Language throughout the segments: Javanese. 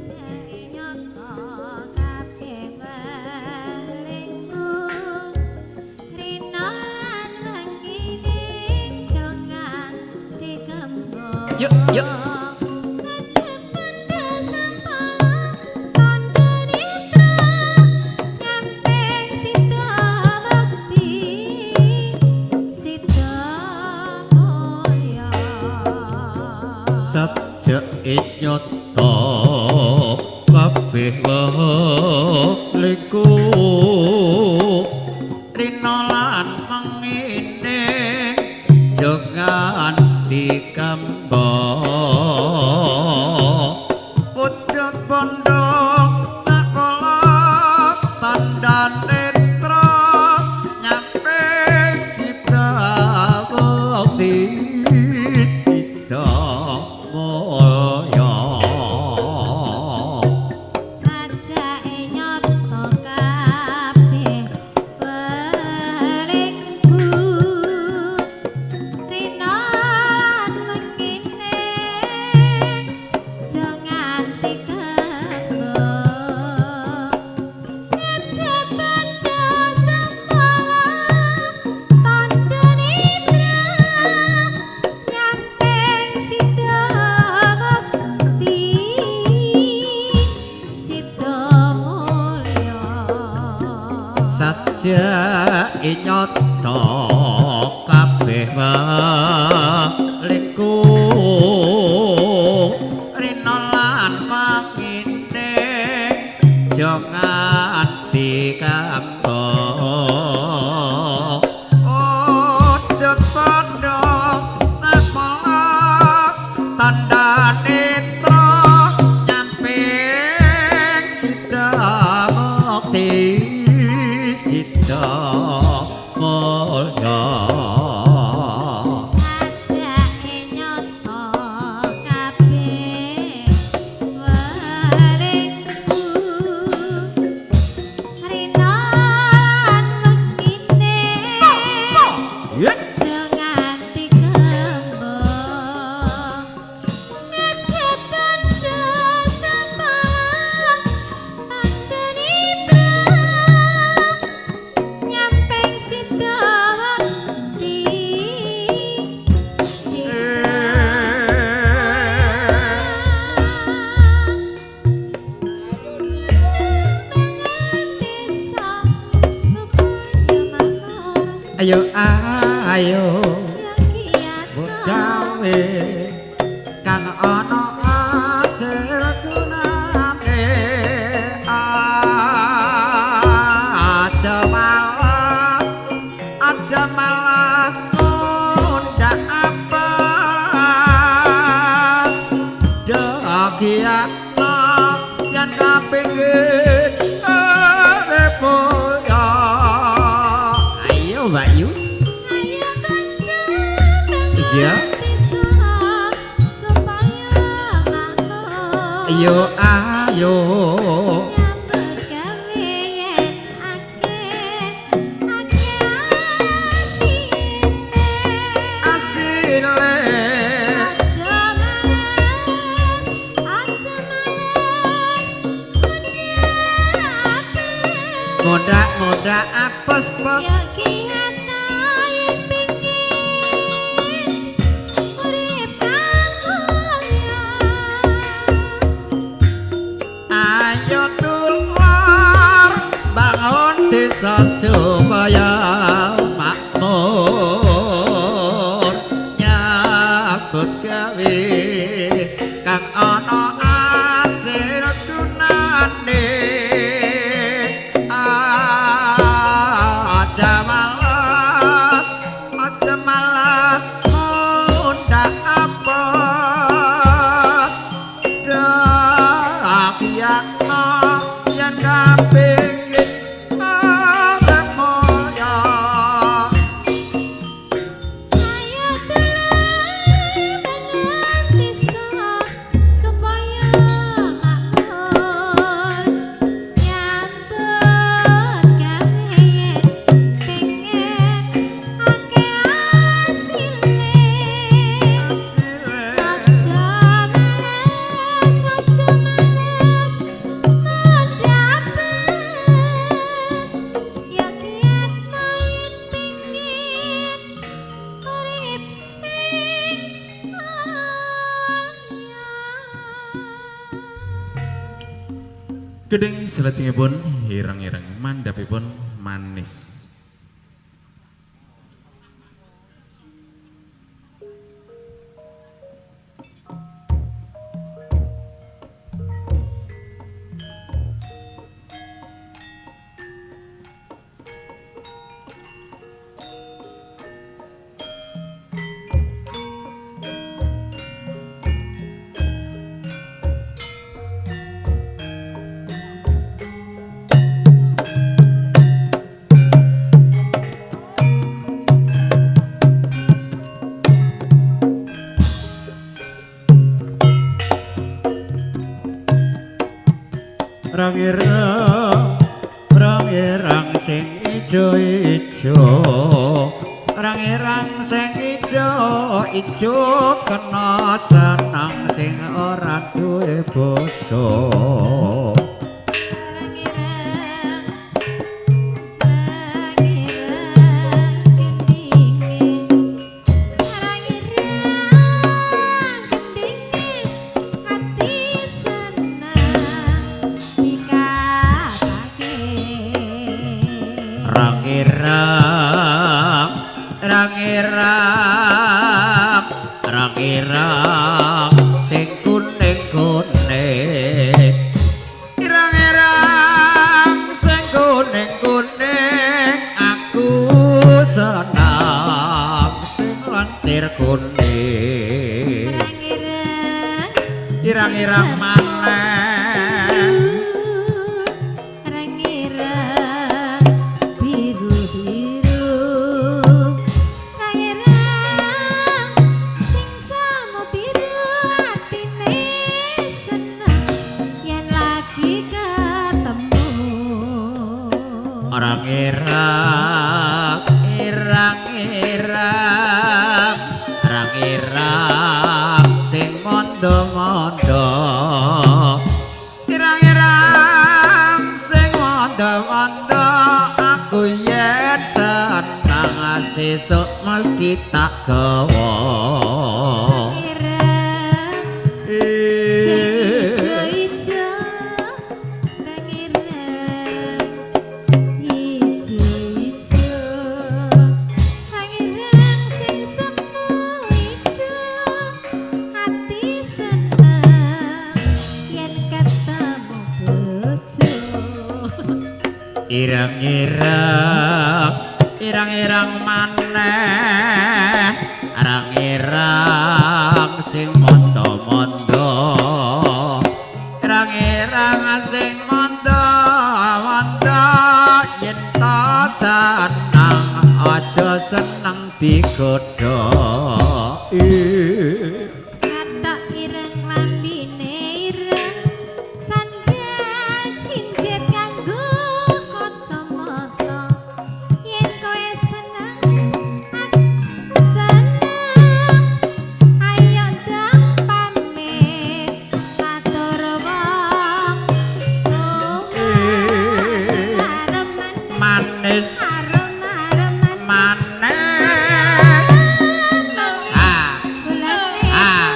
Sajake nyata kabeh welingku, rina lan wengine aja nganti kembang. Yuk, yuk. Pecut bandha sampala tandha nitra, nyamping sida mukti sida mulya. Sajake nyata kabeh weliku, rina lan wengine aja nganti kembang. Pucet bandha sakala tandha netra, nyamping sida mukti sida mulya. Sajake nyata kabeh welingku, rina lan wengine aja nganti kembang. Pecut bandha sampala tandha nitra, nyamping sida mukti sida mulya. Sajake nyata kabeh weliku, rina lan wengine aja nganti kembang. Pucet bandha sampala tandha netra, nyamping sida mukti sida mulya. Sajake nyata kabeh welingku, rina lan wengine aja nganti kembang. Pecut bandha sampala tandha nitra, nyamping sida mukti sida desa supaya makmur. Ayo ayo Ya gawe kang ana asil gunane, aja malas, aja malas ngundak apas, dagiyatno yen kapingin urip mulya. Ayo Mbak Yu. Ayo kanca Iya. bangun desa supaya makmur. Ayo ayo Nyambut gawe yen akeh akeh asine. Asile. Aja males, aja males mundak apes. Mundak-mundak apes pos. Ya kiat yen pingin urip kang mulya. Ayo dulur bangun desa supaya makmur, nyambut gawe kang ana asil gunane, aja malas, aja malas mundak apes, dagiyatno yen kapingin urip mulya. Ayo dulur bangun desa supaya makmur, nyambut gawe yen pengen akeh asile. Aja males, aja males. Gending salajengipun ireng-ireng mandhapipun manis. Rang-irang, rang-irang sing ijo-ijo, rang-irang sing ijo-ijo kena seneng sing ora duwe bojo. Rang-irang, rang-irang gendinge, rang-irang gendinge ati seneng dikatake. Rang-irang, rang-irang, rang-irang sing kuning-kuning, irang-irang sing kuning-kuning aku seneng sing lancir kuning. Rang-irang Irang-irang maneh, rang-irang biru-biru, rang-irang sing samo biru atine seneng yen lagi ketemu. Rang-irang, irang-irang, rang-irang sing mondo-mondo, irang-irang sing mondo-mondo aku yen seneng sesuk mesti tak gawa. Rang-irang sing ijo-ijo, rang-irang ijo-ijo, rang-irang sing semu ijo ati seneng yen ketemu bojo. Irang-irang, irang-irang maneh, rang-irang sing mondo-mondo, rang-irang sing mondo-mondo yen to seneng aja seneng digodha. Kathok ireng lambine ireng, sandal cincin nganggo kacamata. Yen kowe seneng, aku seneng. Ayo ndang pamit matur wong tuwa. Arep manis, Manis arep arep manis. maneh. Ah. Gulane Ah.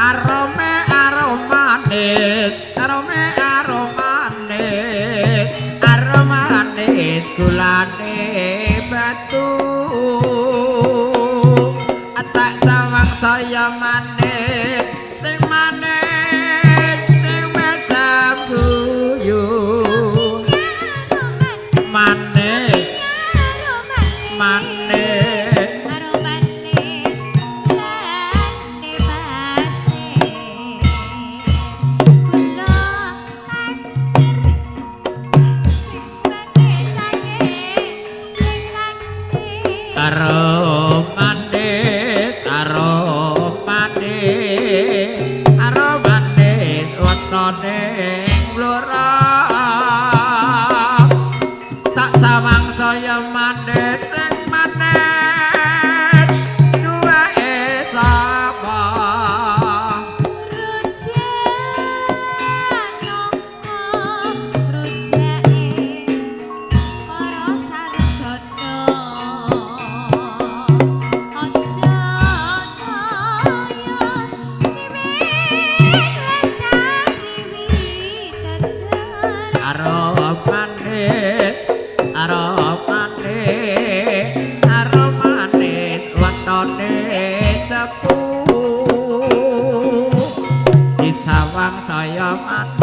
Arome aromanis, arome aromanis, aromanis gulane batu. Tak sawang saya manis, sing manis, sing mesambuyu. Manis, manis. Aromanis, aromanis, aromanis wetone ing blora. Tak sawang saya manis sing manis duweke sapa? Rujak nangka rujake para sarjana. Aromane aromanis wetone cepu. Disawang saya manis.